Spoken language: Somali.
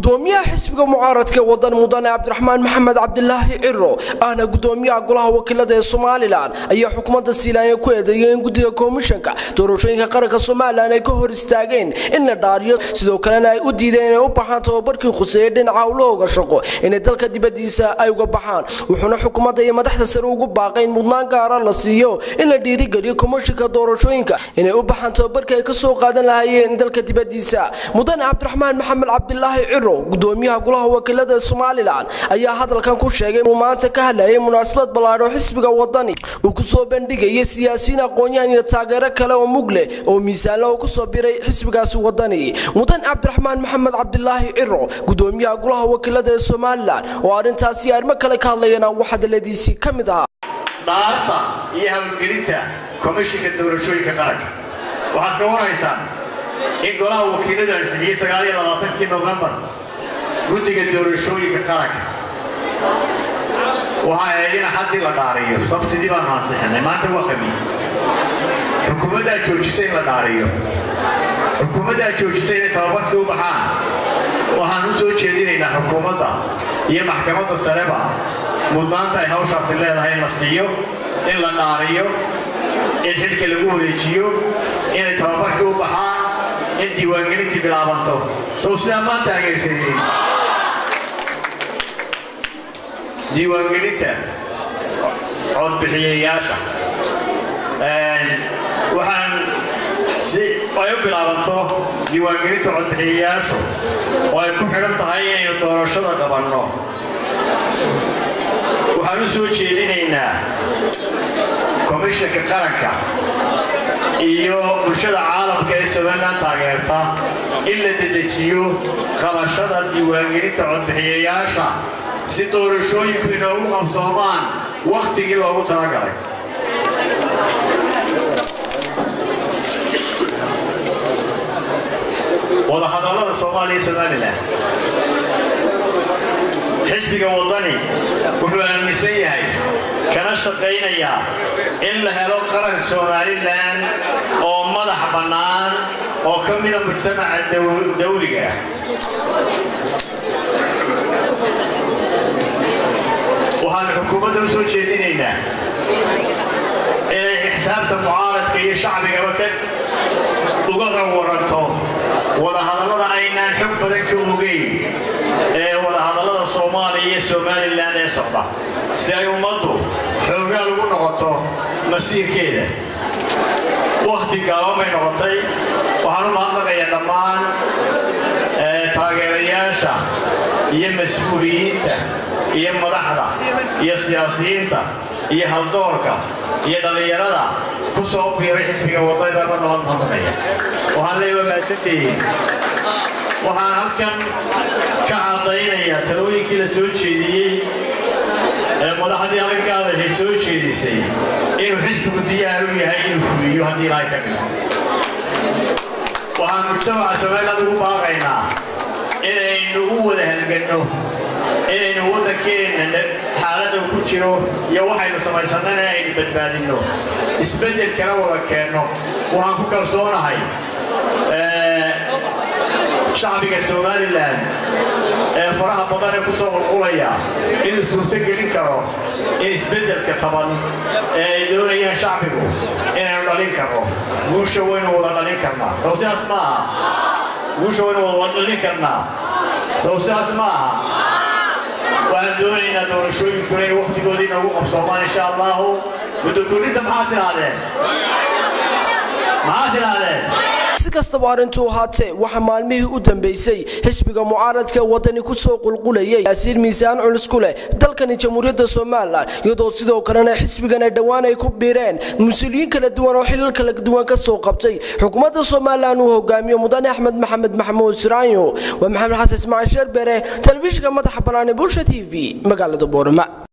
Gudoomiyaha xisbiga mucaaradka wadan mudane Cabdiraxmaan Maxamed Cabdilaahi Ciro ahna gudoomiyaha golaha wakiilada ee Somaliland ayaa xukuumadda Siilaanya ku eedeeyay in guddiga komishanka doorashooyinka qaranka Somaliland ay ka hor istaageen in la dhaariyo, sidoo kalena ay u diideen inay u baxaan tababarkii khuseeyay dhinaca howlahooga shaqo inay dalka dibadiisa ay uga baxaan. Wuxuuna xukuumadda iyo madaxda sare ugu baaqay in mudnaan gaara la siiyo in la dhiirigeliyo komishanka doorashooyinka inay u baxaan tababarkii ay ka soo qaadan lahaayeen dalka dibadiisa. Mudane Cabdiraxmaan Maxamed Cabdilaahi Ciro, gudoomiyaha golaha wakiilada Somaliland, ayaa hadalkan ku sheegay inuu maanta ka hadlayay munaasabad ballaadhan oo xisbiga wadani uu ku soo bandhigayay siyaasiyiin, aqoon-yahan iyo taageero kale oo mug leh oo miisaanle oo ku soo biray xisbigaasi wadani. Mudane Cabdiraxmaan Maxamed Cabdilaahi Ciro, gudoomiyaha golaha wakiilada ee Somaliland, oo arrintaasi arrimo kale ka hadlayana waxaa hadaladiisii ka mid ahaa: Dhaarta iyo hawlgelinta komishinka doorashooyinka qaranka. Waxaad ka warhaysaan in golaha wakiiladu ansixiyey 29-kii Nofembar guddiga doorashooyinka qaranka. Waxaa ahayd in Axaddii la dhaariyo, Sabtidii baanu ansixinay, maanta waa Khamiis. Xukuumaddaa joojisay in la dhaariyo, xukuumaddaa joojisay inay tababarkii u baxaan. Waxaan u soo jeedinaynaa xukuumadda iyo maxkamadda sareba mudnaanta ay hawshaasi leedahay in la siiyo, in la dhaariyo, in xilka lagu wareejiyo, inay tababarkii u baxaan, in diiwaangelintii bilaabanto. Sow sidaa maan taageersaninin diiwaangelinta codbixiyayaasha? Waxaan si ay u bilaabanto diiwaangelinta codbixiyayaashu oo ay ku xidhan tahay inaynu doorashada qabanno, waxaan u soo jeedinaynaa komishanka qaranka iyo bulshada caalamka ee Somaliland taageerta in la dedejiyo qabashada diiwaangelinta codbixiyayaasha si doorashooyinku inoogu qabsoomaan wakhtigii loogu talagalay. Wadahadallada Soomaaliya iyo Somaliland, xisbiga Waddani wuxuu aaminsan yahay kana shaqaynayaa in la helo qaran Somaliland oo madax bannaan oo ka mida mujtamaca dawliga ah. Waxaanu xukuumadda u soo jeedinaynaa inay xisaabta mucaaradka iyo shacbigaba ka uga waranto wadahadallada aynaan xog badan ka ogeyn ee wadahadallada Soomaaliya iyo Somaliland ee socda, si ay ummaddu xoogaal ugu noqoto masiirkeeda. Wakhti gaaban bay noqotay. Waxaan u mahadnaqayaa dhammaan taageerayaasha iyo mas-uuliyiinta iyo madaxda iyo siyaasiyiinta iyo haldoorka iyo dhallinyarada ku soo biiray xisbiga Waddani baan mar nabad mahadnaqaya. Waxaan leeyahay waa mahadsantihiin. Waxaan halkan ka caddaynayaa talooyinkii la soo jeediyey ee madaxdii halkan ka hadashay soo jeedisay inuu xisbigu diyaar u yahay inuu fuliyo haddii Ilaahay ka dhigo. Waxaan mujtamaca Somaliland ugu baaqaynaa inaynu u wada halganno inaynu waddankeenna xaaladda ku jiro iyo waxaynu samaysannana aynu badbaadinno, isbeddelkana wada keenno. Waxaan ku kalsoonahay shacbiga Somaliland ee faraha badan ee ku soo qulqulaya inuu suurto gelin karo in isbeddelka taban ee ay doonayaan shacbigu inaynu dhalin karno. Guusha waynu wada dhalin karnaa, sow sidaas ma aha? Guusha waynu wada dhalin karnaa, sow sidaas ma aha? Waxaan doonaynaa doorashooyinkuna in wakhtigoodii inoogu qabsoomaan, insha Allahu. Muddo kordhinta maxaa tidhaahdeen? Maxaa tidhaahdeen? Si kastaba arrintuu ahaatee, waxaa maalmihii u dambeysay xisbiga mucaaradka Wadani ku soo qulqulayay yaasiin miisaan culus ku leh dalkani Jamhuuriyadda Somaliland, iyadoo sidoo kalena xisbigan ay dhowaan ay ku biireen mas-uuliyiin kala duwan oo xilal kala duwan ka soo qabtay xukuumadda Somaliland uu hogaamiyo mudane Axmed Maxamed Maxamuud Siraanyo. Waa Maxamed Xasan Ismaaciil Sherbere, telefishinka madaxa bannaan ee Bulsha TV, magaalada Boorama.